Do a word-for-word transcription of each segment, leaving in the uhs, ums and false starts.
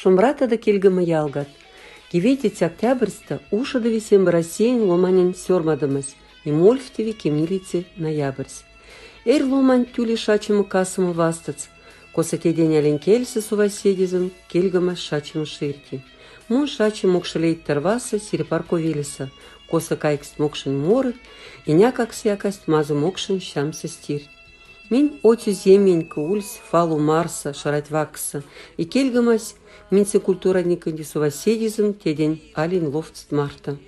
Шумбрата да кельгома ялгат! Кивентеце октябрьста ушеди весембе Россиянь ломанень сёрмадомась и мольхтеви кемнилеце ноябрьс. Эр ломань тюли шачема касома вастодс, косо тедень алень кельса суваседезон кельгомась шачема ширти. Мон шачи Мокшелейттор васа Серепарко велеса, косо кайкст мокшень морыд и някак якасть мазы мокшень сямса стирт. Минь отсюз еменька ульсь фалу марса шарать вакса, и кельгомась минь сы культурадникенди суваседезон тедень алень ловтст марта.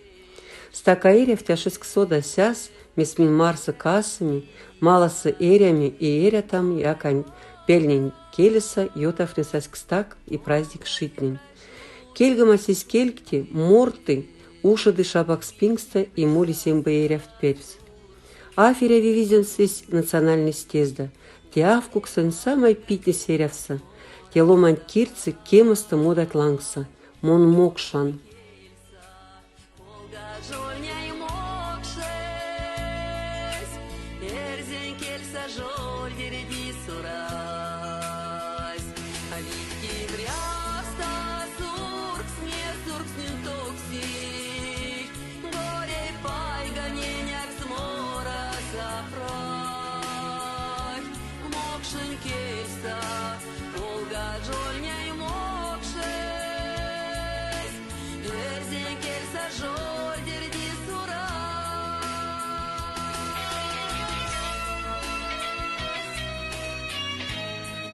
Стака эряфтяшесксо дасяс, мес минь марса касоми, маласа эрями и эрятам якань пельнень келеса йотафнесаськ стак и праздник шитнень. Кельгомась эсь кельгти морты ушеди шапак спингста и моли сембе эряфт пельс. Аф эряви визёнсесь национальной стезда. Те афкуксонь самай питнес эряфса. Те ломань кирдсы кемоста модать лангса. Мон мокшан. Волга жольняй мокшесь, эрзянь кельса жольдерди сурась. Витти вряста сурксне, суркснень токсить, горей пайга ненякс мораса прай. Мокшень